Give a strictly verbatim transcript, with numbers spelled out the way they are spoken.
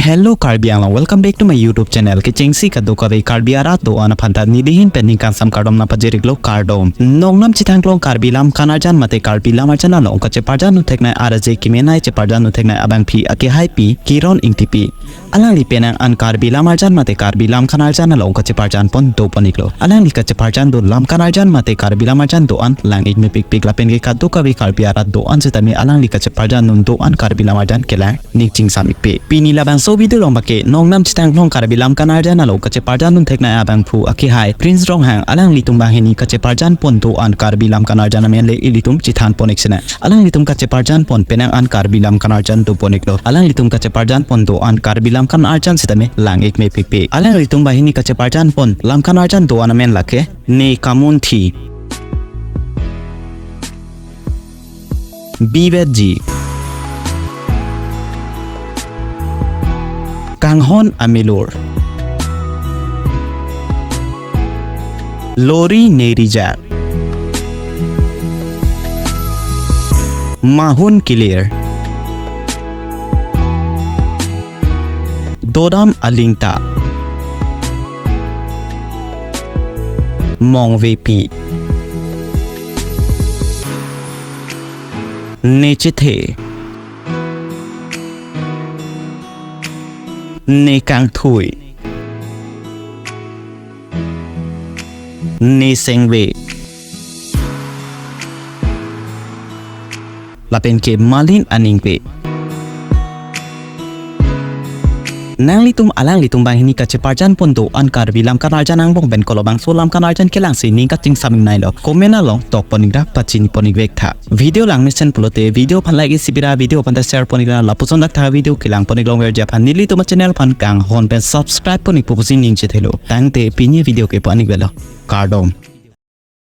Hello Karbi Anglong, welcome back to my YouTube channel. Kechengsi kadokave Karbi arat do-an aphan ta nelihin pen ningkan sam kardom nangpajir-iklo, kardom. Nongnam chithangklong Karbi lam kan arjan mate Karbi lam arjan along kacheparjan un theknei, arje kemenei cheparjan un theknei abangpi akehaipi Kiron Ingtipi. Alangli penang an Karbi lam arjan mate Karbi lam kan arjan along kacheparjan pon dopon-iklo. Alangli kacheparjan do lam kan arjan mate Karbi lam arjan do-an lang-ik mepikpik, lapen ke kadokave Karbi arat do-an setame alangli kacheparjan un do-an Karbi lam arjan kelang ning chingsam-ikpe. Pini labangso video along abangke nongnam chithangklong Karbi lam kan arjan along kacheparjan un theknei abangphu akehai Prince Ronghang, alanglitum banghini kacheparjan pon do-an Karbi lam kan arjan amen le ilitum chithan pon-ik sinang. Alanglitum kacheparjan pon penang an Karbi lam kan arjan dopon-iklo. Alanglitum kacheparjan pon do-an Karbi lam kan arjan setame lang-ik mepikpik. Alanglitum banghini kacheparjan pon lam kan arjan do-an amen lake Ne Kamunthi, Bivetji, Kanghon Amilur, Lori Nerijak, Mahun Kilir, Dodam Alingta, Mongvepi, Ne Chethe, Ne Kangthui, Ne Sengve, lapen ke Malin Aningve. Nanglitum alanglitum banghini kacheparjan pon do-an Karbi lam kan arjan angbong pen kolobangso lam kan arjan kelangsi ning kachingsam-ik neilo, comment along tok pon-ik ra pachini pon-ik vek tha. Video langmesen pulote video aphan like isi bira, video aphan ta share pon-ik ra, lapuson dak tha video kelang pon-ik longverji aphan nelitum a channel aphan kanghon pen subscribe pon-ik pu pusi ning chethelo. Tangte pini video ke pu an-ik velo. Kardom.